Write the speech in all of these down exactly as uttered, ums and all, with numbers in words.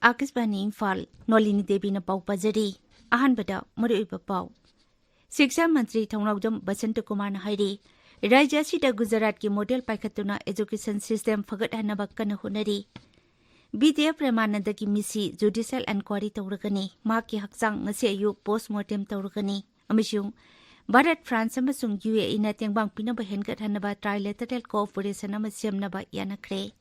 ꯑꯥꯀꯥꯁꯕꯥꯅꯤ ꯏꯝꯐꯥꯜ, ꯅꯣꯂꯤꯅꯤ ꯗꯦꯕꯤꯅ ꯄꯥꯎ ꯄꯥꯖꯔꯤ꯫ ꯑꯍꯥꯟꯕꯗ ꯃꯔꯨꯑꯣꯏꯕ ꯄꯥꯎ꯫ ꯁꯤꯛꯁꯥ ꯃꯟꯇ꯭ꯔꯤ ꯊꯧꯅꯥꯎꯖꯝ ꯕꯁꯟꯇ ꯀꯨꯃꯥꯔꯅ ꯍꯥꯏꯔꯤ, ꯔꯥꯖ꯭ꯌ ꯑꯁꯤꯗ ꯒꯨꯖꯔꯥꯠꯀꯤ ꯃꯣꯗꯦꯜ ꯄꯥꯏꯈꯠꯇꯨꯅ education system ꯐꯒꯠꯍꯟꯅꯕ ꯀꯟꯅ ꯍꯣꯠꯅꯔꯤ꯫ ꯕꯤ ꯗꯤ ꯑꯦꯐ ꯄ꯭ꯔꯦꯃꯥꯅꯟꯗꯒꯤ ꯃꯤꯁꯤ judicial enquiry ꯇꯧꯔꯒꯅꯤ꯫ ꯃꯍꯥꯛꯀꯤ ꯍꯛꯆꯥꯡ ꯉꯁꯤ ꯑꯌꯨꯛ post mortem ꯇꯧꯔꯒꯅꯤ꯫ ꯑꯃꯁꯨꯡ ꯚꯥꯔꯠ, ꯐ꯭ꯔꯥꯟꯁ ꯑꯃꯁꯨꯡ ꯌꯨ ꯑꯦ ꯏꯅ ꯇꯦꯡꯕꯥꯡ ꯄꯤꯅꯕ ꯍꯦꯟꯒꯠꯍꯟꯅꯕ trilateral cooperation ꯑꯃ ꯁꯦꯝꯅꯕ ꯌꯥꯅꯈ꯭ꯔꯦ꯫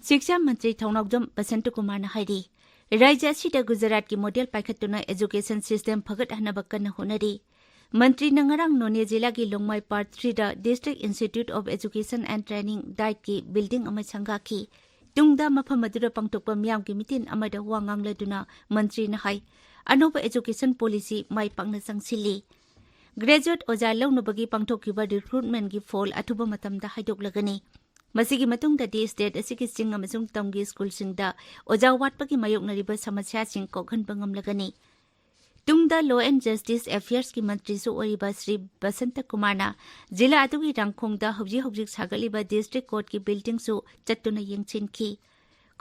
ꯁꯤꯛꯁꯥ ꯃꯟꯇ꯭ꯔꯤ ꯊꯧꯅꯥꯎꯖꯝ ꯕꯁꯟꯇ ꯀꯨꯃꯥꯔꯅ ꯍꯥꯏꯔꯤ, ꯔꯥꯖ꯭ꯌ ꯑꯁꯤꯗ ꯒꯨꯖꯔꯥꯠꯀꯤ ꯃꯣꯗꯦꯜ ꯄꯥꯏꯈꯠꯇꯨꯅ education system ꯐꯒꯠꯍꯟꯅꯕ ꯀꯟꯅ ꯍꯣꯠꯅꯔꯤ꯫ ꯃꯟꯇ꯭ꯔꯤꯅ ꯉꯔꯥꯡ ꯅꯣꯅꯦ ꯖꯤꯂꯥꯒꯤ ꯂꯣꯡꯃꯥꯏ Part Threeꯗ District Institute of Education and Training, DIET ꯀꯤ building ꯑꯃ ꯁꯪꯒꯥꯈꯤ꯫ ꯇꯨꯡꯗ ꯃꯐꯝ ꯑꯗꯨꯗ ꯄꯥꯡꯊꯣꯛꯄ ꯃꯤꯌꯥꯝꯒꯤ meeting ꯑꯃꯗ ꯋꯥ ꯉꯥꯡꯂꯗꯨꯅ ꯃꯟꯇ꯭ꯔꯤꯅ ꯍꯥꯏ, ꯑꯅꯧꯕ education policy ꯃꯥꯏ ꯄꯥꯛꯅ ꯆꯪꯁꯤꯜꯂꯤ꯫ Graduate ꯑꯣꯖꯥ ꯂꯧꯅꯕꯒꯤ ꯄꯥꯡꯊꯣꯛꯈꯤꯕ recruitmentꯀꯤ ꯐꯣꯜ ꯑꯊꯨꯕ ꯃꯇꯝꯗ ꯍꯥꯏꯗꯣꯛꯂꯒꯅꯤ꯫ ꯃꯁꯤꯒꯤ ꯃꯇꯨꯡꯗꯗꯤ state ꯑꯁꯤꯒꯤ ꯆꯤꯡ ꯑꯃꯁꯨꯡ ꯇꯝꯒꯤ ꯁ꯭ꯀꯨꯜꯁꯤꯡꯗ ꯑꯣꯖꯥ ꯋꯥꯠꯄꯒꯤ ꯃꯥꯌꯣꯛꯅꯔꯤꯕ ꯁꯃꯁ꯭ꯌꯥꯁꯤꯡ ꯀꯣꯛꯍꯟꯕ ꯉꯝꯂꯒꯅꯤ꯫ ꯇꯨꯡꯗ Law and Justice Affairsꯀꯤ ꯃꯟꯇ꯭ꯔꯤꯁꯨ ꯑꯣꯏꯔꯤꯕ ꯁ꯭ꯔꯤ ꯕꯁꯟꯇ ꯀꯨꯃꯥꯔꯅ ꯖꯤꯂꯥ ꯑꯗꯨꯒꯤ ꯔꯥꯡꯈꯣꯡꯗ ꯍꯧꯖꯤꯛ ꯍꯧꯖꯤꯛ ꯁꯥꯒꯠꯂꯤꯕ district courtꯀꯤ buildingꯁꯨ ꯆꯠꯇꯨꯅ ꯌꯦꯡꯁꯤꯟꯈꯤ꯫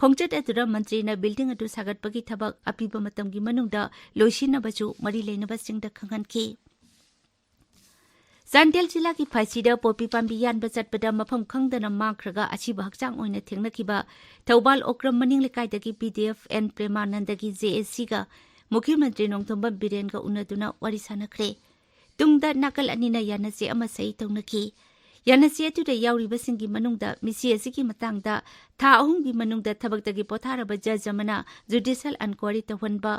ꯈꯣꯡꯆꯠ ꯑꯗꯨꯗ ꯃꯟꯇ꯭ꯔꯤꯅ building ꯑꯗꯨ ꯁꯥꯒꯠꯄꯒꯤ ꯊꯕꯛ ꯑꯄꯤꯕ ꯃꯇꯝꯒꯤ ꯃꯅꯨꯡꯗ ꯂꯣꯏꯁꯤꯟꯅꯕꯁꯨ ꯃꯔꯤ ꯂꯩꯅꯕꯁꯤꯡꯗ ꯈꯪꯍꯟꯈꯤ꯫ ꯆꯥꯟꯗꯦꯜ ꯖꯤꯂꯥꯒꯤ ꯐꯥꯏꯁꯤꯗ ꯄꯣꯄꯤ ꯄꯥꯝꯕꯤ ꯌꯥꯟꯕ ꯆꯠꯄꯗ ꯃꯐꯝ ꯈꯪꯗꯅ ꯃꯥꯡꯈ꯭ꯔꯒ ꯑꯁꯤꯕ ꯍꯛꯆꯥꯡ ꯑꯣꯏꯅ ꯊꯦꯡꯅꯈꯤꯕ ꯊꯧꯕꯥꯜ ꯑꯣꯀ꯭ꯔꯝ ꯃꯅꯤꯡ ꯂꯩꯀꯥꯏꯗꯒꯤ ꯄꯤ ꯗꯤ ꯑꯦꯐ ꯑꯦꯟ ꯄ꯭ꯔꯦꯃꯥꯅꯟꯗꯒꯤ ꯖꯦ ꯑꯦ ꯁꯤꯒ ꯃꯨꯈ꯭ꯌ ꯃꯟꯇ꯭ꯔꯤ ꯅꯣꯡꯊꯣꯝꯕꯝ ꯕꯤꯔꯦꯟꯒ ꯎꯅꯗꯨꯅ ꯋꯥꯔꯤ ꯁꯥꯟꯅꯈ꯭ꯔꯦ꯫ ꯇꯨꯡꯗ ꯅꯥꯀꯜ ꯑꯅꯤꯅ ꯌꯥꯅꯆꯦ ꯑꯃ ꯁꯍꯤ ꯇꯧꯅꯈꯤ꯫ ꯌꯥꯅꯆꯦ ꯑꯗꯨꯗ ꯌꯥꯎꯔꯤꯕꯁꯤꯡꯒꯤ ꯃꯅꯨꯡꯗ ꯃꯤꯁꯤ ꯑꯁꯤꯒꯤ ꯃꯇꯥꯡꯗ ꯊꯥ ꯑꯍꯨꯝꯒꯤ ꯃꯅꯨꯡꯗ ꯊꯕꯛꯇꯒꯤ ꯄꯣꯊꯥꯔꯕ ꯖꯖ ꯑꯃꯅ judicial enquiry ꯇꯧꯍꯟꯕ,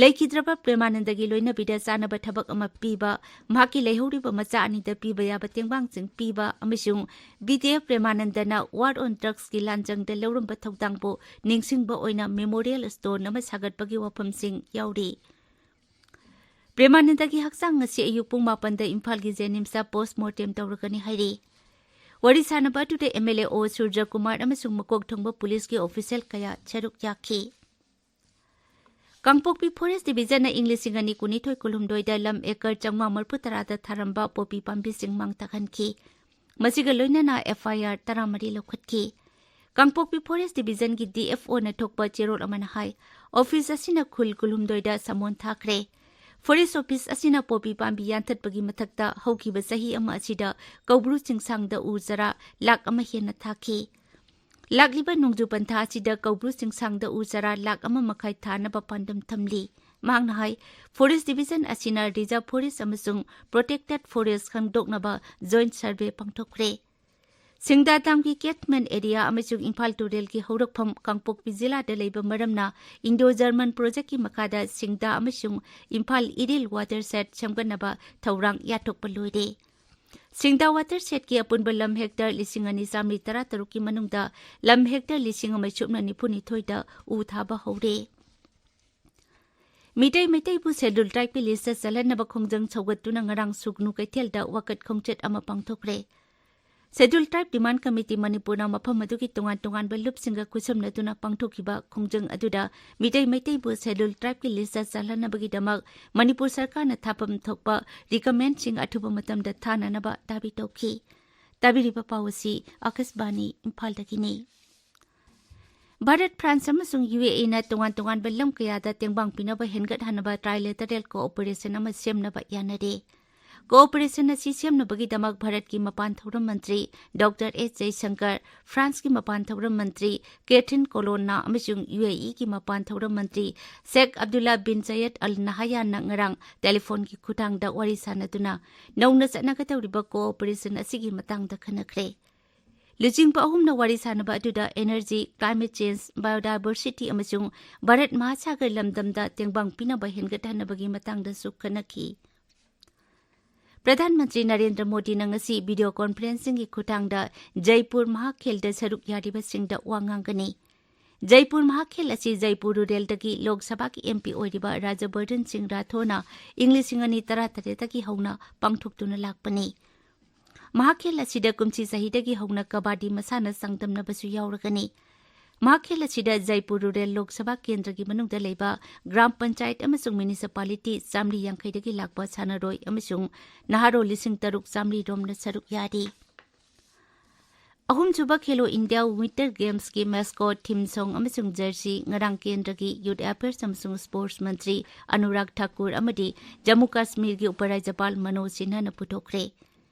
ꯂꯩꯈꯤꯗ꯭ꯔꯕ ꯄ꯭ꯔꯦꯃꯥꯅꯟꯗꯒꯤ ꯂꯣꯏꯅꯕꯤꯗ ꯆꯥꯅꯕ ꯊꯕꯛ ꯑꯃ ꯄꯤꯕ, ꯃꯍꯥꯛꯀꯤ ꯂꯩꯍꯧꯔꯤꯕ ꯃꯆꯥ ꯑꯅꯤꯗ ꯄꯤꯕ ꯌꯥꯕ ꯇꯦꯡꯕꯥꯡꯁꯤꯡ ꯄꯤꯕ ꯑꯃꯁꯨꯡ ꯕꯤ ꯗꯤ ꯑꯦꯐ ꯄ꯭ꯔꯦꯃꯥꯅꯟꯗꯅ war on drugsꯀꯤ ꯂꯥꯟꯖꯪꯗ ꯂꯧꯔꯝꯕ ꯊꯧꯗꯥꯡꯕꯨ ꯅꯤꯡꯁꯤꯡꯕ ꯑꯣꯏꯅ memorial stone ꯑꯃ ꯁꯥꯒꯠꯄꯒꯤ ꯋꯥꯐꯝꯁꯤꯡ ꯌꯥꯎꯔꯤ꯫ ꯄ꯭ꯔꯦꯃꯥꯅꯟꯗꯒꯤ ꯍꯛꯆꯥꯡ ꯉꯁꯤ ꯑꯌꯨꯛ ꯄꯨꯡ ꯃꯥꯄꯟꯗ ꯏꯝꯐꯥꯜꯒꯤ ꯖꯦꯅꯤꯝꯁꯇ post mortem ꯇꯧꯔꯒꯅꯤ ꯍꯥꯏꯔꯤ꯫ ꯋꯥꯔꯤ ꯁꯥꯟꯅꯕ ꯑꯗꯨꯗ ꯑꯦꯝ ꯑꯦꯜ ꯑꯦ ꯑꯣ ꯁꯨꯔꯖ ꯀꯨꯃꯥꯔ ꯑꯃꯁꯨꯡ ꯃꯀꯣꯛ ꯊꯣꯡꯕ ꯄꯨꯂꯤꯁꯀꯤ official ꯀꯌꯥ ꯁꯔꯨꯛ ꯌꯥꯈꯤ꯫ ꯀꯥꯡꯄꯣꯛꯄꯤ ꯐꯣꯔꯦꯁ ꯗꯤꯕꯤꯖꯟꯅ ꯏꯪ ꯂꯤꯁꯤꯡ ꯑꯅꯤ ꯀꯨꯟꯅꯤꯊꯣꯏ ꯀꯨꯟꯍꯨꯝꯗꯣꯏꯗ ꯂꯝ ꯑꯦꯀꯔ ꯆꯥꯝꯃꯉꯥ ꯃꯔꯤꯐꯨ ꯇꯔꯥꯗ ꯊꯥꯔꯝꯕ ꯄꯣꯄꯤ ꯄꯥꯝꯕꯤꯁꯤꯡ ꯃꯥꯡ ꯇꯥꯛꯍꯟꯈꯤ꯫ ꯃꯁꯤꯒ ꯂꯣꯏꯅꯅ ꯑꯦꯐ ꯑꯥꯏ ꯑꯥꯔ ꯇꯔꯥꯃꯔꯤ ꯂꯧꯈꯠꯈꯤ꯫ ꯀꯥꯡꯄꯣꯛꯄꯤ ꯐꯣꯔꯦꯁ ꯗꯤꯕꯤꯖꯟꯒꯤ ꯗꯤ ꯑꯦꯐ ꯑꯣꯅ ꯊꯣꯛꯄ ꯆꯦꯔꯣꯜ ꯑꯃꯅ ꯍꯥꯏ, ꯑꯣꯐꯤꯁ ꯑꯁꯤꯅ ꯈꯨꯜ ꯀꯨꯟꯍꯨꯝꯗꯣꯏꯗ ꯁꯃꯣꯟ ꯊꯥꯈ꯭ꯔꯦ꯫ ꯐꯣꯔꯦꯁ ꯑꯣꯐꯤꯁ ꯑꯁꯤꯅ ꯄꯣꯄꯤ ꯄꯥꯝꯕꯤ ꯌꯥꯟꯊꯠꯄꯒꯤ ꯃꯊꯛꯇ ꯍꯧꯈꯤꯕ ꯆꯍꯤ ꯑꯃ ꯑꯁꯤꯗ ꯀꯧꯕ꯭ꯔꯨ ꯆꯤꯡꯁꯥꯡꯗ ꯎ ꯆꯥꯔꯥ ꯂꯥꯈ ꯑꯃ ꯍꯦꯟꯅ ꯊꯥꯈꯤ꯫ ꯂꯥꯛꯂꯤꯕ ꯅꯣꯡꯖꯨ ꯄꯟꯊꯥ ꯑꯁꯤꯗ ꯀꯧꯕ꯭ꯔꯨ ꯆꯤꯡꯁꯥꯡꯗ ꯎ ꯆꯥꯔꯥ ꯂꯥꯈ ꯑꯃ ꯃꯈꯥꯏ ꯊꯥꯅꯕ ꯄꯥꯟꯗꯝ ꯊꯝꯂꯤ꯫ ꯃꯍꯥꯛꯅ ꯍꯥꯏ, ꯐꯣꯔꯦꯁ ꯗꯤꯕꯤꯖꯟ ꯑꯁꯤꯅ ꯔꯤꯖꯔꯚ ꯐꯣꯔꯦꯁ ꯑꯃꯁꯨꯡ ꯄ꯭ꯔꯣꯇꯦꯛꯇꯦꯗ ꯐꯣꯔꯦꯁ ꯈꯪꯗꯣꯛꯅꯕ ꯖꯣꯏꯟꯠ ꯁꯔꯚꯦ ꯄꯥꯡꯊꯣꯛꯈ꯭ꯔꯦ꯫ ꯁꯤꯡꯗꯥ ꯗꯥꯝꯒꯤ ꯀꯦꯠꯃꯦꯟ ꯑꯦꯔꯤꯌꯥ ꯑꯃꯁꯨꯡ ꯏꯝꯐꯥꯜ ꯇꯨꯔꯦꯜꯒꯤ ꯍꯧꯔꯛꯐꯝ ꯀꯥꯡꯄꯣꯛꯄꯤ ꯖꯤꯂꯥꯗ ꯂꯩꯕ ꯃꯔꯝꯅ ꯏꯟꯗꯣ ꯖꯔꯃꯟ ꯄ꯭ꯔꯣꯖꯦꯛꯀꯤ ꯃꯈꯥꯗ ꯁꯤꯡꯗꯥ ꯑꯃꯁꯨꯡ ꯏꯝꯐꯥꯜ ꯏꯔꯤꯜ ꯋꯥꯇꯔ ꯁꯦꯠ ꯁꯦꯝꯒꯠꯅꯕ ꯊꯧꯔꯥꯡ ꯌꯥꯠꯊꯣꯛꯄ ꯂꯣꯏꯔꯦ꯫ ꯁꯤꯡꯗꯥ ꯋꯥꯇꯔ ꯁꯦꯠꯀꯤ ꯑꯄꯨꯟꯕ ꯂꯝ ꯍꯦꯛꯇꯔ ꯂꯤꯁꯤꯡ ꯑꯅꯤ ꯆꯥꯃꯔꯤ ꯇꯔꯥꯇꯔꯨꯛꯀꯤ ꯃꯅꯨꯡꯗ ꯂꯝ ꯍꯦꯛꯇꯔ ꯂꯤꯁꯤꯡ ꯑꯃ ꯁꯨꯞꯅ ꯅꯤꯐꯨꯅꯤꯊꯣꯏꯗ ꯎ ꯊꯥꯕ ꯍꯧꯔꯦ꯫ ꯃꯤꯇꯩ ꯃꯩꯇꯩꯕꯨ ꯁꯦꯗ꯭ꯌꯨꯜ ꯇ꯭ꯔꯥꯏꯕꯀꯤ ꯂꯤꯁꯇ ꯆꯜꯍꯟꯅꯕ ꯈꯣꯡꯖꯪ ꯁꯧꯒꯠꯇꯨꯅ ꯉꯔꯥꯡ ꯁꯨꯒꯅꯨ ꯀꯩꯊꯦꯜꯗ ꯋꯥꯀꯠ ꯈꯣꯡꯆꯠ ꯑꯃ ꯄꯥꯡꯊꯣꯛꯈ꯭ꯔꯦ꯫ ꯁꯦꯗ꯭ꯌꯨꯜ ꯇ꯭ꯔꯥꯏꯕ ꯗꯤꯃꯥꯟꯗ ꯀꯃꯤꯇꯤ ꯃꯅꯤꯄꯨꯔꯅ ꯃꯐꯝ ꯑꯗꯨꯒꯤ ꯇꯣꯉꯥꯟ ꯇꯣꯉꯥꯟꯕ ꯂꯨꯞꯁꯤꯡꯒ ꯈꯨꯠꯁꯝꯅꯗꯨꯅ ꯄꯥꯡꯊꯣꯛꯈꯤꯕ ꯈꯣꯡꯖꯪ ꯑꯗꯨꯗ ꯃꯤꯇꯩ ꯃꯩꯇꯩꯕꯨ ꯁꯦꯗ꯭ꯌꯨꯜ ꯇ꯭ꯔꯥꯏꯕꯀꯤ ꯂꯤꯁꯇ ꯆꯜꯍꯟꯅꯕꯒꯤꯗꯃꯛ ꯃꯅꯤꯄꯨꯔ ꯁꯔꯀꯥꯔꯅ ꯊꯥꯐꯝ ꯊꯣꯛꯄ ꯔꯤꯀꯃꯦꯟꯁꯤꯡ ꯑꯊꯨꯕ ꯃꯇꯝꯗ ꯊꯥꯅꯅꯕ ꯗꯥꯕꯤ ꯇꯧꯈꯤ꯫ ꯇꯥꯕꯤꯔꯤꯕ ꯄꯥꯎ ꯑꯁꯤ ꯑꯥꯀꯥꯁꯕꯥꯅꯤ ꯏꯝꯐꯥꯜꯗꯒꯤꯅꯤ꯫ ꯚꯥꯔꯠ, ꯐ꯭ꯔꯥꯟꯁ ꯑꯃꯁꯨꯡ ꯌꯨ ꯑꯦ ꯏꯅ ꯇꯣꯉꯥꯟ ꯇꯣꯉꯥꯟꯕ ꯂꯝ ꯀꯌꯥꯗ ꯇꯦꯡꯕꯥꯡ ꯄꯤꯅꯕ ꯍꯦꯟꯒꯠꯍꯟꯅꯕ ꯇ꯭ꯔꯥꯏꯂꯦꯇꯔꯦꯜ ꯀꯣꯑꯣꯄꯔꯦꯁꯟ ꯑꯃ ꯁꯦꯝꯅꯕ ꯌꯥꯅꯔꯦ꯫ ꯀꯣꯑꯣꯄꯔꯦꯁꯟ ꯑꯁꯤ ꯁꯦꯝꯅꯕꯒꯤꯗꯃꯛ ꯚꯥꯔꯠꯀꯤ ꯃꯄꯥꯟ ꯊꯧꯔꯝ ꯃꯟꯇ꯭ꯔꯤ ꯗꯣꯛꯇꯔ ꯑꯦꯁ ꯖꯌꯁꯪꯀꯔ, ꯐ꯭ꯔꯥꯟꯁꯀꯤ ꯃꯄꯥꯟ ꯊꯧꯔꯝ ꯃꯟꯇ꯭ꯔꯤ ꯀꯦꯊꯔꯤꯟ ꯀꯣꯂꯣꯟꯅꯥ ꯑꯃꯁꯨꯡ ꯌꯨ ꯑꯦ ꯏꯒꯤ ꯃꯄꯥꯟ ꯊꯧꯔꯝ ꯃꯟꯇ꯭ꯔꯤ ꯁꯦꯈ ꯑꯕꯗꯨꯜꯂꯥ ꯕꯤꯟ ꯖꯌꯦꯗ ꯑꯜ ꯅꯍꯌꯥꯟꯅ ꯉꯔꯥꯡ ꯇꯦꯂꯤꯐꯣꯟꯒꯤ ꯈꯨꯠꯊꯥꯡꯗ ꯋꯥꯔꯤ ꯁꯥꯅꯗꯨꯅ ꯅꯧꯅ ꯆꯠꯅꯒꯗꯧꯔꯤꯕ ꯀꯣꯑꯣꯄꯔꯦꯁꯟ ꯑꯁꯤꯒꯤ ꯃꯇꯥꯡꯗ ꯈꯟꯅꯈ꯭ꯔꯦ꯫ ꯂꯨꯆꯤꯡꯕ ꯑꯍꯨꯝꯅ ꯋꯥꯔꯤ ꯁꯥꯅꯕ ꯑꯗꯨꯗ energy, climate change, biodiversity ꯑꯃꯁꯨꯡ ꯚꯥꯔꯠ ꯃꯍꯥꯁꯥꯒꯔ ꯂꯝꯗꯝꯗ ꯇꯦꯡꯕꯥꯡ ꯄꯤꯅꯕ ꯍꯦꯟꯒꯠꯍꯟꯅꯕꯒꯤ ꯃꯇꯥꯡꯗꯁꯨ ꯈꯟꯅꯈꯤ꯫ ꯄ꯭ꯔꯙꯥꯟ ꯃꯟꯇ꯭ꯔꯤ ꯅꯔꯦꯟꯗ꯭ꯔ ꯃꯣꯗꯤꯅ ꯉꯁꯤ ꯚꯤꯗꯤꯑꯣ ꯀꯣꯟꯐꯔꯦꯟꯁꯤꯡꯒꯤ ꯈꯨꯠꯊꯥꯡꯗ ꯖꯩꯄꯨꯔ ꯃꯍꯥꯈꯦꯜꯗ ꯁꯔꯨꯛ ꯌꯥꯔꯤꯕꯁꯤꯡꯗ ꯋꯥ ꯉꯥꯡꯒꯅꯤ꯫ ꯖꯩꯄꯨꯔ ꯃꯍꯥꯈꯦꯜ ꯑꯁꯤ ꯖꯩꯄꯨꯔ ꯔꯨꯔꯦꯜꯗꯒꯤ ꯂꯣꯛ ꯁꯚꯥꯒꯤ ꯑꯦꯝ ꯄꯤ ꯑꯣꯏꯔꯤꯕ ꯔꯥꯖꯕꯔꯙꯟ ꯁꯤꯡ ꯔꯥꯊꯣꯔꯅ ꯏꯪ ꯂꯤꯁꯤꯡ ꯑꯅꯤ ꯇꯔꯥꯇꯔꯦꯠꯇꯒꯤ ꯍꯧꯅ ꯄꯥꯡꯊꯣꯛꯇꯨꯅ ꯂꯥꯛꯄꯅꯤ꯫ ꯃꯍꯥꯈꯦꯜ ꯑꯁꯤꯗ ꯀꯨꯝꯁꯤ ꯆꯍꯤꯗꯒꯤ ꯍꯧꯅ ꯀꯕꯥꯗꯤ ꯃꯁꯥꯟꯅ ꯆꯥꯡꯗꯝꯅꯕꯁꯨ ꯌꯥꯎꯔꯒꯅꯤ꯫ ꯃꯍꯥꯛ ꯈꯦꯜ ꯑꯁꯤꯗ ꯖꯩꯄꯨꯔ ꯔꯨꯔꯦꯜ ꯂꯣꯛ ꯁꯚꯥ ꯀꯦꯟꯗ꯭ꯔꯒꯤ ꯃꯅꯨꯡꯗ ꯂꯩꯕ ꯒ꯭ꯔꯥꯝ ꯄꯟꯆꯥꯌꯠ ꯑꯃꯁꯨꯡ ꯃ꯭ꯌꯨꯅꯤꯁꯤꯄꯥꯂꯤꯇꯤ ꯆꯥꯃꯔꯤ ꯌꯥꯡꯈꯩꯗꯒꯤ ꯂꯥꯛꯄ ꯁꯥꯟꯅꯔꯣꯏ ꯑꯃꯁꯨꯡ ꯅꯍꯥꯔꯣꯜ ꯂꯤꯁꯤꯡ ꯇꯔꯨꯛ ꯆꯥꯃꯔꯤ ꯔꯣꯝꯅ ꯁꯔꯨꯛ ꯌꯥꯔꯤ꯫ ꯑꯍꯨꯝꯁꯨꯕ ꯈꯦꯂꯣ ꯏꯟꯗꯤꯌꯥ ꯋꯤꯟꯇꯔ ꯒꯦꯝꯁꯀꯤ ꯃꯦꯁꯀꯣꯠ, ꯊꯤꯝ ꯁꯣꯡ ꯑꯃꯁꯨꯡ ꯖꯔꯁꯤ ꯉꯔꯥꯡ ꯀꯦꯟꯗ꯭ꯔꯒꯤ ꯌꯨꯠ ꯑꯦꯐꯤꯌꯔꯁ ꯑꯃꯁꯨꯡ ꯁ꯭ꯄꯣꯔꯠꯁ ꯃꯟꯇ꯭ꯔꯤ ꯑꯅꯨꯔꯥꯒ ꯊꯥꯀꯨꯔ ꯑꯃꯗꯤ ꯖꯝꯃꯨ ꯀꯥꯁꯃꯤꯔꯒꯤ ꯎꯄꯔꯥꯖ꯭ꯌꯄꯥꯜ ꯃꯅꯣꯖ ꯁꯤꯟꯍꯥꯅ ꯄꯨꯊꯣꯛꯈ꯭ꯔꯦ꯫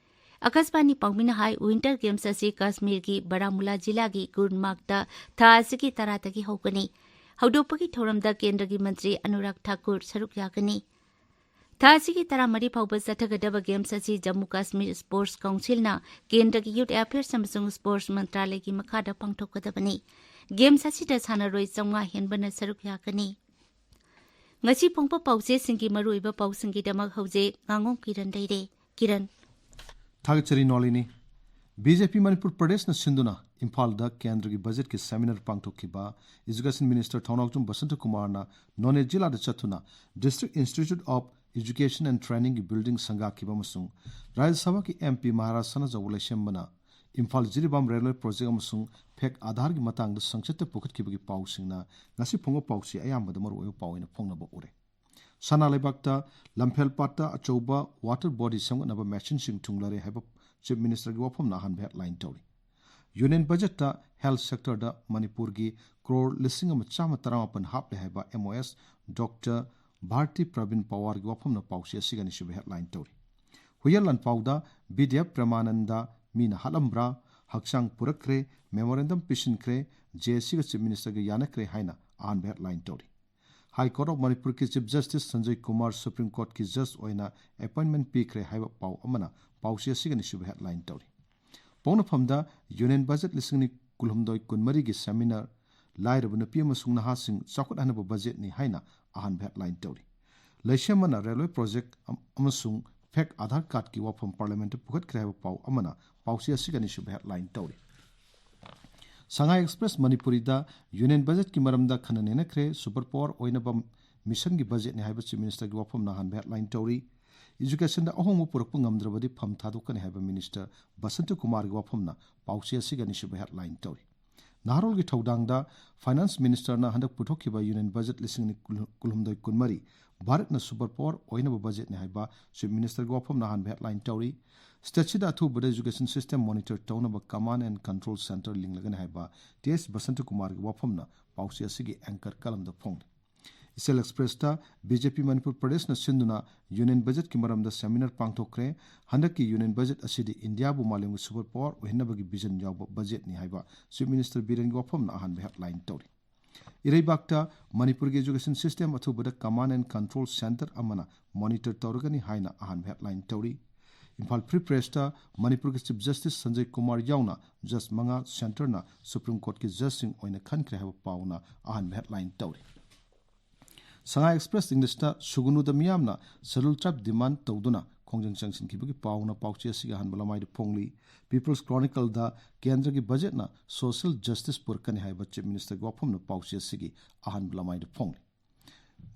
ꯑꯀꯥꯁꯕꯥꯅꯤ ꯄꯥꯎꯃꯤꯅ ꯍꯥꯏ, ꯋꯤꯟꯇꯔ ꯒꯦꯝꯁ ꯑꯁꯤ ꯀꯥꯁꯃꯤꯔꯒꯤ ꯕꯥꯔꯥꯃꯨꯂꯥ ꯖꯤꯂꯥꯒꯤ ꯒꯨꯜꯃꯥꯔꯒꯇ ꯊꯥ ꯑꯁꯤꯒꯤ ꯇꯔꯥꯗꯒꯤ ꯍꯧꯒꯅꯤ꯫ ꯍꯧꯗꯣꯛꯄꯒꯤ ꯊꯧꯔꯝꯗ ꯀꯦꯟꯗ꯭ꯔꯒꯤ ꯃꯟꯇ꯭ꯔꯤ ꯑꯅꯨꯔꯥꯒ ꯊꯥꯀꯨꯔ ꯁꯔꯨꯛ ꯌꯥꯒꯅꯤ꯫ ꯊꯥ ꯑꯁꯤꯒꯤ ꯇꯔꯥꯃꯔꯤ ꯐꯥꯎꯕ ꯆꯠꯊꯒꯗꯕ ꯒꯦꯝꯁ ꯑꯁꯤ ꯖꯝꯃꯨ ꯀꯥꯁꯃꯤꯔ ꯁ꯭ꯄꯣꯔꯠꯁ ꯀꯥꯎꯟꯁꯤꯜꯅ ꯀꯦꯟꯗ꯭ꯔꯒꯤ ꯌꯨꯠ ꯑꯦꯐꯤꯌꯔꯁ ꯑꯃꯁꯨꯡ ꯁ꯭ꯄꯣꯔꯠꯁ ꯃꯟꯇ꯭ꯔꯥꯂꯌꯒꯤ ꯃꯈꯥꯗ ꯄꯥꯡꯊꯣꯛꯀꯗꯕꯅꯤ꯫ ꯒꯦꯝꯁ ꯑꯁꯤꯗ ꯁꯥꯟꯅꯔꯣꯏ ꯆꯥꯃꯉꯥ ꯍꯦꯟꯕꯅ ꯁꯔꯨꯛ ꯌꯥꯒꯅꯤ꯫ ꯉꯁꯤ ꯐꯣꯡꯕ ꯄꯥꯎꯆꯦꯁꯤꯡꯒꯤ ꯃꯔꯨꯑꯣꯏꯕ ꯄꯥꯎꯁꯤꯡꯒꯤꯗꯃꯛ ꯍꯧꯖꯤꯛ ꯉꯥꯉꯣꯝ ꯀꯤꯔꯟ ꯂꯩꯔꯦ꯫ ꯀꯤꯔꯟ꯫ ꯊꯥꯒꯠꯆꯔꯤ ꯅꯣꯂꯤꯅꯤ꯫ ꯕꯤ ꯖꯦ ꯄꯤ ꯃꯅꯤꯄꯨꯔ ꯄ꯭ꯔꯗꯦꯁꯅ ꯁꯤꯟꯗꯨꯅ ꯏꯝꯐꯥꯜꯗ ꯀꯦꯟꯗ꯭ꯔꯒꯤ ꯕꯖꯦꯠꯀꯤ ꯁꯦꯃꯤꯅꯥꯔ ꯄꯥꯡꯊꯣꯛꯈꯤꯕ ꯏꯖꯨꯀꯦꯁꯟ ꯃꯤꯅꯤꯁꯇꯔ ꯊꯧꯅꯥꯎꯖꯝ ꯕꯁꯟꯇ ꯀꯨꯃꯥꯔꯅ ꯅꯣꯅꯦ ꯖꯤꯂꯥꯗ ꯆꯠꯇꯨꯅ District Institute of Education and Trainingꯒꯤ ꯕꯤꯜꯗꯤꯡ ꯁꯪꯒꯥꯈꯤꯕ ꯑꯃꯁꯨꯡ ꯔꯥꯖ꯭ꯌ ꯁꯚꯥꯒꯤ ꯑꯦꯝ ꯄꯤ ꯃꯍꯥꯔꯥꯖ ꯁꯅꯥꯖꯥꯎꯕ ꯂꯩꯁꯦꯝꯕꯅ ꯏꯝꯐꯥꯜ ꯖꯤꯔꯤꯕꯥꯝ ꯔꯦꯜꯋꯦ ꯄ꯭ꯔꯣꯖꯦꯛ ꯑꯃꯁꯨꯡ ꯐꯦꯛ ꯑꯥꯙꯥꯔꯒꯤ ꯃꯇꯥꯡꯗ ꯁꯪꯁꯤꯠꯇ ꯄꯨꯈꯠꯈꯤꯕꯒꯤ ꯄꯥꯎꯁꯤꯡꯅ ꯉꯁꯤ ꯐꯣꯡꯕ ꯄꯥꯎꯆꯦ ꯑꯌꯥꯝꯕꯗ ꯃꯔꯨꯑꯣꯏꯕ ꯄꯥꯎ ꯑꯣꯏꯅ ꯐꯣꯡꯅꯕ ꯎꯔꯦ꯫ ꯁꯅꯥ ꯂꯩꯕꯥꯛꯇ ꯂꯝꯐꯦꯜ ꯄꯥꯠꯇ ꯑꯆꯧꯕ ꯋꯥꯇꯔ ꯕꯣꯗꯤ ꯁꯦꯝꯒꯠꯅꯕ ꯃꯦꯆꯤꯟꯁꯤꯡ ꯊꯨꯡꯂꯔꯦ ꯍꯥꯏꯕ ꯆꯤꯐ ꯃꯤꯅꯤꯁꯇꯔꯒꯤ ꯋꯥꯐꯝꯅ ꯑꯍꯥꯟꯕ ꯍꯦꯗꯂꯥꯏꯟ ꯇꯧꯔꯤ꯫ ꯌꯨꯅꯤꯌꯟ ꯕꯖꯦꯠꯇ ꯍꯦꯜꯊ ꯁꯦꯛꯇꯔꯗ ꯃꯅꯤꯄꯨꯔꯒꯤ ꯀ꯭ꯔꯣꯔ ꯂꯤꯁꯤꯡ ꯑꯃ ꯆꯥꯝꯃ ꯇꯔꯥꯃꯥꯄꯟ ꯍꯥꯞꯂꯦ ꯍꯥꯏꯕ ꯑꯦꯝ ꯑꯣ ꯑꯦꯁ ꯗꯣꯛꯇꯔ ꯚꯥꯔꯇꯤ ꯄ꯭ꯔꯕꯤꯟ ꯄꯋꯥꯔꯒꯤ ꯋꯥꯐꯝꯅ ꯄꯥꯎꯆꯦ ꯑꯁꯤꯒꯤ ꯑꯅꯤꯁꯨꯕ ꯍꯦꯗꯂꯥꯏꯟ ꯇꯧꯔꯤ꯫ ꯍꯨꯏꯌꯦꯟ ꯂꯥꯟꯐꯥꯎꯗ ꯕꯤ ꯗꯤ ꯑꯦꯐ ꯄ꯭ꯔꯦꯃꯥꯅꯟꯗ ꯃꯤꯅ ꯍꯥꯠꯂꯝꯕ꯭ꯔꯥ? ꯍꯛꯆꯥꯡ ꯄꯨꯔꯛꯈ꯭ꯔꯦ, ꯃꯦꯃꯣꯔꯦꯟꯗꯝ ꯄꯤꯁꯤꯟꯈ꯭ꯔꯦ, ꯖꯦ ꯑꯦ ꯁꯤꯒ ꯆꯤꯐ ꯃꯤꯅꯤꯁꯇꯔꯒ ꯌꯥꯅꯈ꯭ꯔꯦ ꯍꯥꯏꯅ ꯑꯍꯥꯟꯕ ꯍꯦꯗꯂꯥꯏꯟ ꯇꯧꯔꯤ꯫ ꯍꯥꯏ ꯀꯣꯔꯠ ꯑꯣꯐ ꯃꯅꯤꯄꯨꯔꯒꯤ chief justice Sanjoy Kumar supreme ꯀꯣꯔꯠꯀꯤ ꯖꯁ ꯑꯣꯏꯅ ꯑꯦꯄꯣꯏꯟꯠꯃꯦꯟꯠ ꯄꯤꯈ꯭ꯔꯦ ꯍꯥꯏꯕ ꯄꯥꯎ ꯑꯃꯅ ꯄꯥꯎꯆꯦ ꯑꯁꯤꯒꯤ ꯑꯅꯤꯁꯨꯕ ꯍꯦꯗꯂꯥꯏꯟ ꯇꯧꯔꯤ꯫ ꯄꯣꯛꯅꯐꯝꯗ ꯌꯨꯅꯤꯌꯟ ꯕꯖꯦꯠ ꯂꯤꯁꯤꯡ ꯑꯅꯤ ꯀꯨꯟꯍꯨꯝꯗꯣꯏ ꯀꯨꯟꯃꯔꯤꯒꯤ ꯁꯦꯃꯤꯅꯥꯔ, ꯂꯥꯏꯔꯕ ꯅꯨꯄꯤ ꯑꯃꯁꯨꯡ ꯅꯍꯥꯁꯤꯡ ꯆꯥꯎꯈꯠꯍꯟꯅꯕ ꯕꯖꯦꯠꯅꯤ ꯍꯥꯏꯅ ꯑꯍꯥꯟꯕ ꯍꯦꯗꯂꯥꯏꯟ ꯇꯧꯔꯤ꯫ ꯂꯩꯁꯦꯝꯕꯅ ꯔꯦꯜꯋꯦ ꯄ꯭ꯔꯣꯖꯦꯛ ꯑꯝ-, ꯑꯃꯁꯨꯡ ꯐꯦꯛ ꯑꯥꯙꯥꯔ ꯀꯥꯔꯗꯀꯤ ꯋꯥꯐꯝ ꯄꯥꯔꯂꯤꯌꯥꯃꯦꯟꯠꯇ ꯄꯨꯈꯠꯈ꯭ꯔꯦ ꯍꯥꯏꯕ ꯄꯥꯎ ꯑꯃꯅ ꯄꯥꯎꯆꯦ ꯑꯁꯤꯒꯤ ꯑꯅꯤꯁꯨꯕ ꯍꯦꯗꯂꯥꯏꯟ ꯇꯧꯔꯤ꯫ ꯁꯉꯥꯏ ꯑꯦꯛꯁꯄ꯭ꯔꯦꯁ ꯃꯅꯤꯄꯨꯔꯤꯗ ꯌꯨꯅꯤꯌꯟ ꯕꯖꯦꯠꯀꯤ ꯃꯔꯝꯗ ꯈꯟꯅ ꯅꯩꯅꯈ꯭ꯔꯦ, ꯁꯨꯄꯔ ꯄꯥꯋꯔ ꯑꯣꯏꯅꯕ ꯃꯤꯁꯟꯒꯤ ꯕꯖꯦꯠꯅꯤ ꯍꯥꯏꯕ ꯆꯤꯐ ꯃꯤꯅꯤꯁꯇꯔꯒꯤ ꯋꯥꯐꯝꯅ ꯑꯍꯥꯟꯕ ꯍꯦꯗꯂꯥꯏꯟ ꯇꯧꯔꯤ꯫ ꯏꯖꯨꯀꯦꯁꯟꯗ ꯑꯍꯣꯡꯕ ꯄꯨꯔꯛꯄ ꯉꯝꯗ꯭ꯔꯕꯗꯤ ꯐꯝ ꯊꯥꯗꯣꯛꯀꯅꯤ ꯍꯥꯏꯕ ꯃꯤꯅꯤꯁꯇꯔ ꯕꯁꯟꯇ ꯀꯨꯃꯥꯔꯒꯤ ꯋꯥꯐꯝꯅ ꯄꯥꯎꯆꯦ ꯑꯁꯤꯒꯤ ꯑꯅꯤꯁꯨꯕ ꯍꯦꯗꯂꯥꯏꯟ ꯇꯧꯔꯤ꯫ ꯅꯍꯥꯔꯣꯜꯒꯤ ꯊꯧꯗꯥꯡꯗ ꯐꯥꯏꯅꯥꯟꯁ ꯃꯤꯅꯤꯁꯇꯔꯅ ꯍꯟꯗꯛ ꯄꯨꯊꯣꯛꯈꯤꯕ ꯌꯨꯅꯤꯌꯟ ꯕꯖꯦꯠ ꯂꯤꯁꯤꯡ ꯑꯅꯤ ꯀꯨꯟꯍꯨꯝꯗꯣꯏ ꯀꯨꯟꯃꯔꯤ ꯚꯥꯔꯠꯅ ꯁꯨꯄꯔ ꯄꯥꯋꯔ ꯑꯣꯏꯅꯕ ꯕꯖꯦꯠꯅꯤ ꯍꯥꯏꯕ ꯆꯤꯐ ꯃꯤꯅꯤꯁꯇꯔꯒꯤ ꯋꯥꯐꯝꯅ ꯑꯍꯥꯟꯕ ꯍꯦꯗꯂꯥꯏꯟ ꯇꯧꯔꯤ꯫ ꯁ꯭ꯇꯦꯠꯁꯤꯗ ꯑꯊꯨꯕꯗ ꯑꯦꯖꯨꯀꯦꯁꯟ ꯁꯤꯁꯇꯦꯝ ꯃꯣꯅꯤꯇꯔ ꯇꯧꯅꯕ ꯀꯃꯥꯟ ꯑꯦꯟ ꯀꯟꯇ꯭ꯔꯣꯜ ꯁꯦꯟꯇꯔ ꯂꯤꯡꯂꯒꯅꯤ ꯍꯥꯏꯕ ꯇꯤ ꯑꯦꯁ ꯕꯁꯟꯇꯀꯨꯃꯥꯔꯒꯤ ꯋꯥꯐꯝꯅ ꯄꯥꯎꯆꯦ ꯑꯁꯤꯒꯤ ꯑꯦꯡꯀꯔ ꯀꯂꯝꯗ ꯐꯣꯡꯂꯤ꯫ ꯏꯆꯦꯜ ꯑꯦꯛꯁꯄ꯭ꯔꯦꯁꯇ ꯕꯤ ꯖꯦ ꯄꯤ ꯃꯅꯤꯄꯨꯔ ꯄ꯭ꯔꯗꯦꯁꯅ ꯁꯤꯟꯗꯨꯅ ꯌꯨꯅꯤꯌꯟ ꯕꯖꯦꯠꯀꯤ ꯃꯔꯝꯗ ꯁꯦꯃꯤꯅꯥꯔ ꯄꯥꯡꯊꯣꯛꯈ꯭ꯔꯦ꯫ ꯍꯟꯗꯛꯀꯤ ꯌꯨꯅꯤꯌꯟ ꯕꯖꯦꯠ ꯑꯁꯤꯗꯤ ꯏꯟꯗꯤꯌꯥꯕꯨ ꯃꯥꯂꯦꯝꯒꯤ ꯁꯨꯄꯔ ꯄꯥꯋꯔ ꯑꯣꯏꯍꯟꯅꯕꯒꯤ ꯚꯤꯖꯟ ꯌꯥꯎꯕ ꯕꯖꯦꯠꯅꯤ ꯍꯥꯏꯕ ꯆꯤꯐ ꯃꯤꯅꯤꯁꯇꯔ ꯕꯤꯔꯦꯟꯒꯤ ꯋꯥꯐꯝꯅ ꯑꯍꯥꯟꯕ ꯍꯦꯗꯂꯥꯏꯟ ꯇꯧꯔꯤ꯫ ꯏꯔꯩꯕꯥꯛꯇ ꯃꯅꯤꯄꯨꯔꯒꯤ ꯑꯦꯖꯨꯀꯦꯁꯟ ꯁꯤꯁꯇꯦꯝ ꯑꯊꯨꯕꯗ ꯀꯃꯥꯟ ꯑꯦꯟ ꯀꯟꯇ꯭ꯔꯣꯜ ꯁꯦꯟꯇꯔ ꯑꯃꯅ ꯃꯣꯅꯤꯇꯔ ꯇꯧꯔꯒꯅꯤ ꯍꯥꯏꯅ ꯑꯍꯥꯟꯕ ꯍꯦꯗꯂꯥꯏꯟ ꯇꯧꯔꯤ꯫ ꯏꯝꯐꯥꯜ ꯐ꯭ꯔꯤ ꯄ꯭ꯔꯦꯁꯇ ꯃꯅꯤꯄꯨꯔꯒꯤ ꯆꯤꯐ ꯖꯁꯇꯤꯁ ꯁꯟꯖꯌ ꯀꯨꯃꯥꯔ ꯌꯥꯎꯅ ꯖꯁ ꯃꯉꯥ ꯁꯦꯟꯇꯔꯅ ꯁꯨꯄ꯭ꯔꯤꯝ ꯀꯣꯔꯠꯀꯤ ꯖꯁꯁꯤꯡ ꯑꯣꯏꯅ ꯈꯟꯈ꯭ꯔꯦ ꯍꯥꯏꯕ ꯄꯥꯎꯅ ꯑꯍꯥꯟꯕ ꯍꯦꯗꯂꯥꯏꯟ ꯇꯧꯔꯤ꯫ ꯁꯉꯥꯏ ꯑꯦꯛꯁꯄ꯭ꯔꯦꯁ ꯏꯪꯂꯤꯁꯇ ꯁꯨꯒꯅꯨꯗ ꯃꯤꯌꯥꯝꯅ ꯁꯦꯗꯨꯜ ꯇ꯭ꯔꯥꯏꯕ ꯗꯤꯃꯥꯟ ꯇꯧꯗꯨꯅ ꯈꯣꯡꯖꯪ ꯆꯪꯁꯤꯟꯈꯤꯕꯒꯤ ꯄꯥꯎꯅ ꯄꯥꯎꯆꯦ ꯑꯁꯤꯒꯤ ꯑꯍꯥꯟꯕ ꯂꯃꯥꯏꯗ ꯐꯣꯡꯂꯤ꯫ ꯄꯤꯄꯜꯁ ꯀ꯭ꯔꯣꯅꯤꯀꯜꯗ ꯀꯦꯟꯗ꯭ꯔꯒꯤ ꯕꯖꯦꯠꯅ ꯁꯣꯁꯤꯌꯦꯜ ꯖꯁꯇꯤꯁ ꯄꯨꯔꯛꯀꯅꯤ ꯍꯥꯏꯕ ꯆꯤꯐ ꯃꯤꯅꯤꯁꯇꯔꯒꯤ ꯋꯥꯐꯝꯅ ꯄꯥꯎꯆꯦ ꯑꯁꯤꯒꯤ ꯑꯍꯥꯟꯕ ꯂꯃꯥꯏꯗ ꯐꯣꯡꯂꯤ꯫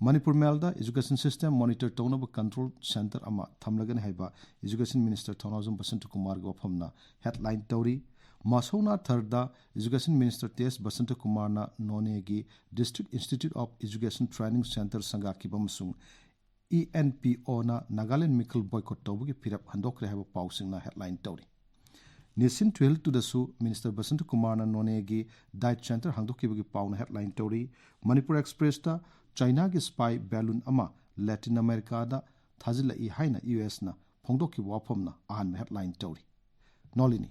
ꯃꯅꯤꯄꯨꯔ ꯃꯦꯜꯗ ꯏꯖꯨꯀꯦꯁꯟ ꯁꯤꯁꯇꯦꯝ ꯃꯣꯅꯤꯇꯔ ꯇꯧꯅꯕ ꯀꯟꯇ꯭ꯔꯣꯜ ꯁꯦꯟꯇꯔ ꯑꯃ ꯊꯝꯂꯒꯅꯤ ꯍꯥꯏꯕ ꯏꯖꯨꯀꯦꯁꯟ ꯃꯤꯅꯤꯁꯇꯔ ꯊꯧꯅꯥꯎꯖꯝ ꯕꯁꯟꯇꯀꯨꯃꯥꯔꯒꯤ ꯋꯥꯐꯝꯅ ꯍꯦꯗꯂꯥꯏꯟ ꯇꯧꯔꯤ꯫ ꯃꯥꯁꯧꯅꯥ ꯊꯔꯗ ꯏꯖꯨꯀꯦꯁꯟ ꯃꯤꯅꯤꯁꯇꯔ ꯇꯤ ꯑꯦꯁ ꯕꯁꯟꯇꯀꯨꯃꯥꯔꯅ ꯅꯣꯅꯦꯒꯤ district institute of education training centre ꯁꯪꯒꯥꯈꯤꯕ ꯑꯃꯁꯨꯡ ꯏ ꯑꯦꯟ ꯄꯤ ꯑꯣꯅ ꯅꯥꯒꯥꯂꯦꯟ ꯃꯤꯈꯜ ꯕꯣꯏꯀꯣꯠ ꯇꯧꯕꯒꯤ ꯐꯤꯔꯦꯞ ꯍꯟꯗꯣꯛꯈ꯭ꯔꯦ ꯍꯥꯏꯕ ꯄꯥꯎꯁꯤꯡꯅ ꯍꯦꯗꯂꯥꯏꯟ ꯇꯧꯔꯤ꯫ ꯅꯦꯁꯟ ꯇꯨꯋꯦꯜꯇꯨꯗꯁꯨ ꯃꯤꯅꯤꯁꯇꯔ ꯕꯁꯟꯇꯀꯨꯃꯥꯔꯅ ꯅꯣꯅꯦꯒꯤ ꯗꯥꯏꯠ ꯁꯦꯟꯇꯔ ꯍꯥꯡꯗꯣꯛꯈꯤꯕꯒꯤ ꯄꯥꯎꯅ ꯍꯦꯗꯂꯥꯏꯟ ꯇꯧꯔꯤ꯫ ꯃꯅꯤꯄꯨꯔ ꯑꯦꯛꯁꯄ꯭ꯔꯦꯁꯇ ꯆꯥꯏꯅꯥꯒꯤ ꯁ꯭ꯄꯥꯏ ꯕꯦꯂꯨꯟ ꯑꯃ ꯂꯦꯇꯤꯟ ꯑꯃꯦꯔꯤꯀꯥꯗ ꯊꯥꯖꯤꯜꯂꯛꯏ ꯍꯥꯏꯅ ꯌꯨ ꯑꯦꯁꯅ ꯐꯣꯡꯗꯣꯛꯈꯤꯕ ꯋꯥꯐꯝꯅ ꯑꯍꯥꯟꯕ ꯍꯦꯗꯂꯥꯏꯟ ꯇꯧꯔꯤ꯫ ꯅꯣꯂꯤꯅꯤ꯫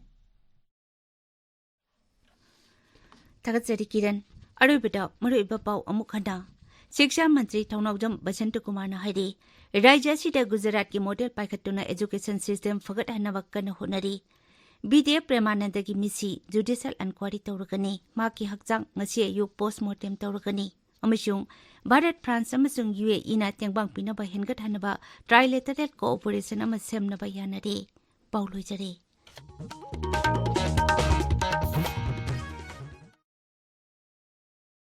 ꯊꯥꯒꯠꯆꯔꯤ ꯀꯤꯔꯟ꯫ ꯑꯔꯣꯏꯕꯗ ꯃꯔꯨꯑꯣꯏꯕ ꯄꯥꯎ ꯑꯃꯨꯛ ꯍꯟꯅ꯫ ꯁꯤꯛꯁꯥ ꯃꯟꯇ꯭ꯔꯤ ꯊꯧꯅꯥꯎꯖꯝ ꯕꯁꯟꯇꯀꯨꯃꯥꯔꯅ ꯍꯥꯏꯔꯤ, ꯔꯥꯖ꯭ꯌ ꯑꯁꯤꯗ ꯒꯨꯖꯔꯥꯠꯀꯤ ꯃꯣꯗꯦꯜ ꯄꯥꯏꯈꯠꯇꯨꯅ ꯑꯦꯖꯨꯀꯦꯁꯟ ꯁꯤꯁꯇꯦꯝ ꯐꯒꯠꯍꯟꯅꯕ ꯀꯟꯅ ꯍꯣꯠꯅꯔꯤ꯫ ꯕꯤ ꯗꯤ ꯑꯦꯐ ꯄ꯭ꯔꯦꯃꯥꯅꯟꯗꯒꯤ ꯃꯤꯁꯤ ꯖꯨꯗꯤꯁꯤꯌꯦꯜ ꯏꯟꯀ꯭ꯋꯥꯏꯔꯤ ꯇꯧꯔꯒꯅꯤ꯫ ꯃꯍꯥꯛꯀꯤ ꯍꯛꯆꯥꯡ ꯉꯁꯤ ꯑꯌꯨꯛ ꯄꯣꯁꯃꯣꯔꯇꯦꯝ ꯇꯧꯔꯒꯅꯤ꯫ ꯑꯃꯁꯨꯡ ꯚꯥꯔꯠ, ꯐ꯭ꯔꯥꯟꯁ ꯑꯃꯁꯨꯡ ꯌꯨ ꯑꯦ ꯏꯅ ꯇꯦꯡꯕꯥꯡ ꯄꯤꯅꯕ ꯍꯦꯟꯒꯠꯍꯟꯅꯕ ꯇ꯭ꯔꯥꯏꯂꯦꯇꯔꯦꯜ ꯀꯣꯑꯣꯄꯔꯦꯁꯟ ꯑꯃ ꯁꯦꯝꯅꯕ ꯌꯥꯅꯔꯦ꯫ ꯄꯥꯎ ꯂꯣꯏꯖꯔꯦ꯫